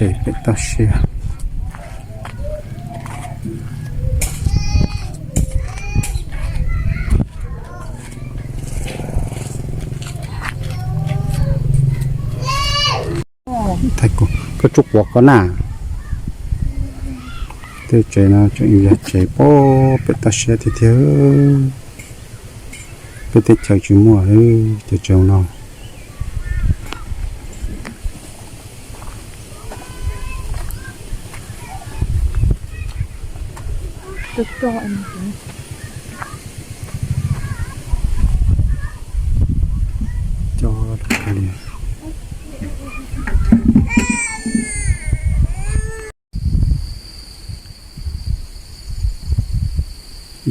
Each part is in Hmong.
Pem toj siab. Thaj kuv koj tsuj quav koj na. Tej tsev no tseem yog tsev pem toj siab tiag tiag. Peb teb chaws tsis muaj cov tsev no.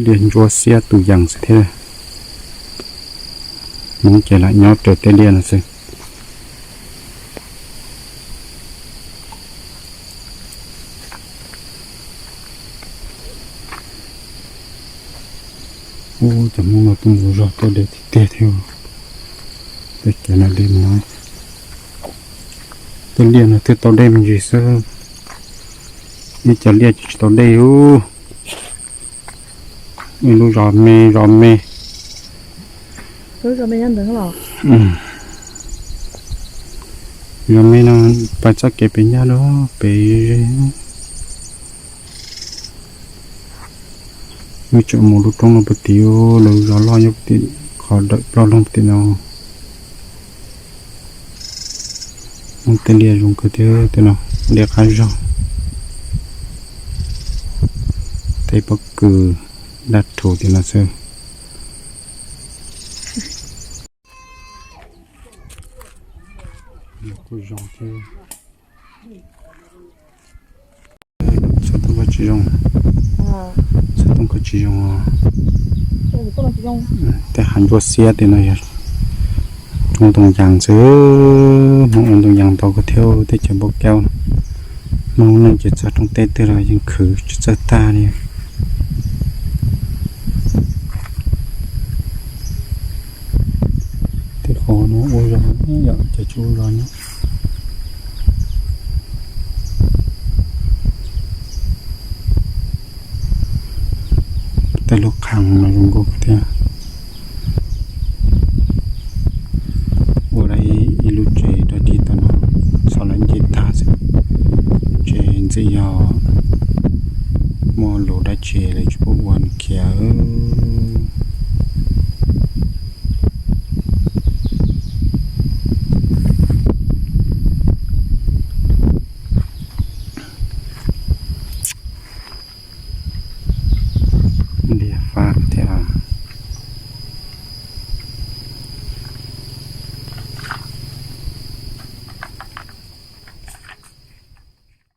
Liaj ntsuab xiab tus yees xwb thiab. Hmoob ces lam nyob raws tej liaj no xwb. Ub, cov Hmoob no tuaj mus zog tuaj de tiag tiag thiab. Tej kev no de no, tej liaj no twb tau dej me ntsis xwb, ib co liaj tsis tau dej ub. Ib lub zos me zos me. Zos me no pais txoj kev pem nyab lawm pem ze. Wb tseem mus lub roob no puag tim, lawv zos loj nyob puag tim qhov dawm ploj loog puag tim no. Muaj tej liaj zoo kawg thiab tej no, liaj qab zog, tej pob kws daj rhuv tim no xwb. Kuj zoo thiab. Txhua tooj koj tsis zoo, txhua tooj koj tsis zoo. Tej hav ntsuab xiab tej no yog roob ntoo yas xwb, Hmoob ua ntoo yas ntau kawg thiab teb chaws npau kaub. Hmoob neej ces txog roob teb twg los yeej khwv tsis txawj tag li. Tej qhov no ua zog, yog cov tsis ua zog nyob. Tej lub qhov no zoo nkauj thiab. Ua lawm ib lub tsev rau tim tau no, txhob lawv nce tag xwb. Tsev ntxim yog muaj lus dab tsi lawv tsis pub ua nws khiav. Liaj fab thiab.